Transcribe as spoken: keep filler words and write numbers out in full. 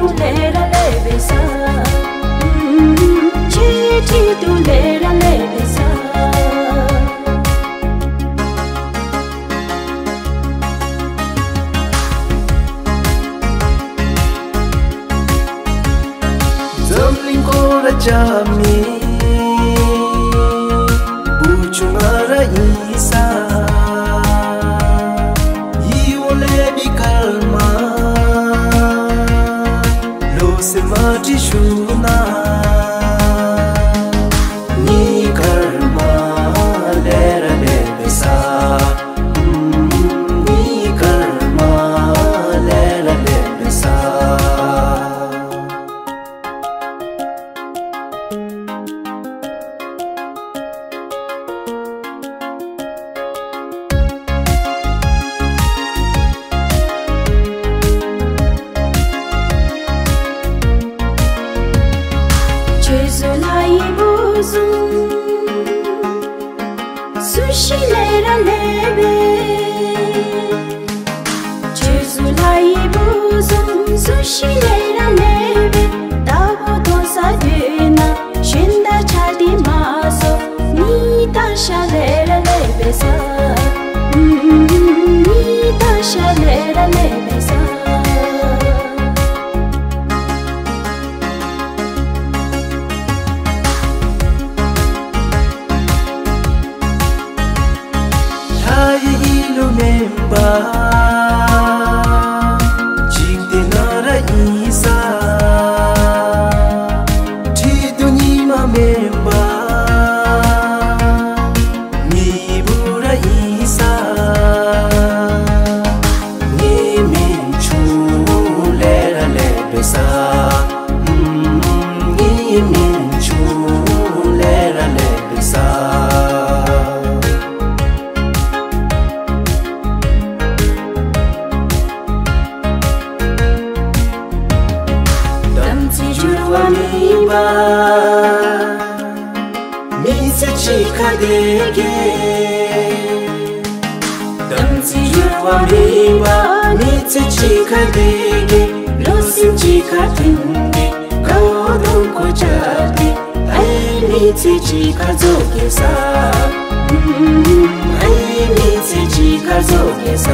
ལས་ར་ལས་འབད་ས། ཁྱེད་ཁྲིད་དུ་ལས་ར་ལས་འབད་ས། འཛམ་གླིང་སྐོར་ར་རྐྱབ་མི་བུ་ཆུང་ང་ར་ཨིན་ས། འི་བོ་ལས་འབད་ཀརྨ་ལོ་སེ་མ་ཏི་ཤུ་ན། ངེའི་ཀརྨ་ལས་ར་ལས་འབད་ས། ངེའི་ཀརྨ་ལས་ར་ལས་འབད་ས། ཁྱེད་ཚུ་ལྷའི་བུ་བཟུམ་སུ་ཤི་ལས་ར་ལས་འབད། ཁྱེད་ཚུ་ལྷའི་བུ་བཟུམ་སུ་ཤི་ལས་ར་ལས་འབད། ད་བོ་དོ་ས་དེ་ན་ཤིན་ད་ཆ་དེ་མ་སོ། ངེའི་ད་ཤ་ལས་ར་ལས་འབད་ས། ངེའི་ད་ཤ་ལས་ར་ལས་འབད་ས། ལྷའི་ལུས་མེན་པར་འཇིག་རྟེན་ན་ར་ཨིན་ས། ཁྲི་གདུགས་ཉི་མ་མེན་པར་མི་བུ་ར་ཨིན་ས། ངེའི་མིང་ཆུང་ལས་ར་ལས་འབད་ས། ངེའི་མིང་ཆུང་ལས་ར་ལས་འབད་ས། དམ་ཚིག་འགྱུར་བ་མེད་པ། མི་ཚེ་གཅིག་ཁར་དེ་གི། དམ་ཚིག་འགྱུར་བ་མེད་པ། མི་ཚེ་གཅིག་ཁར་དེ་གི། བློ་སེམས་གཅིག་ཁར་མཐུན་ཏེ། ཁ་བ་གདོང་ཁ་བཅས་ཏེ། ཨའི་མི་ཚེ་གཅིག་ཁར་རྫོགས་གེ་ས། ཨའི་མི་ཚེ་གཅིག་ཁར་རྫོགས་གེ་ས།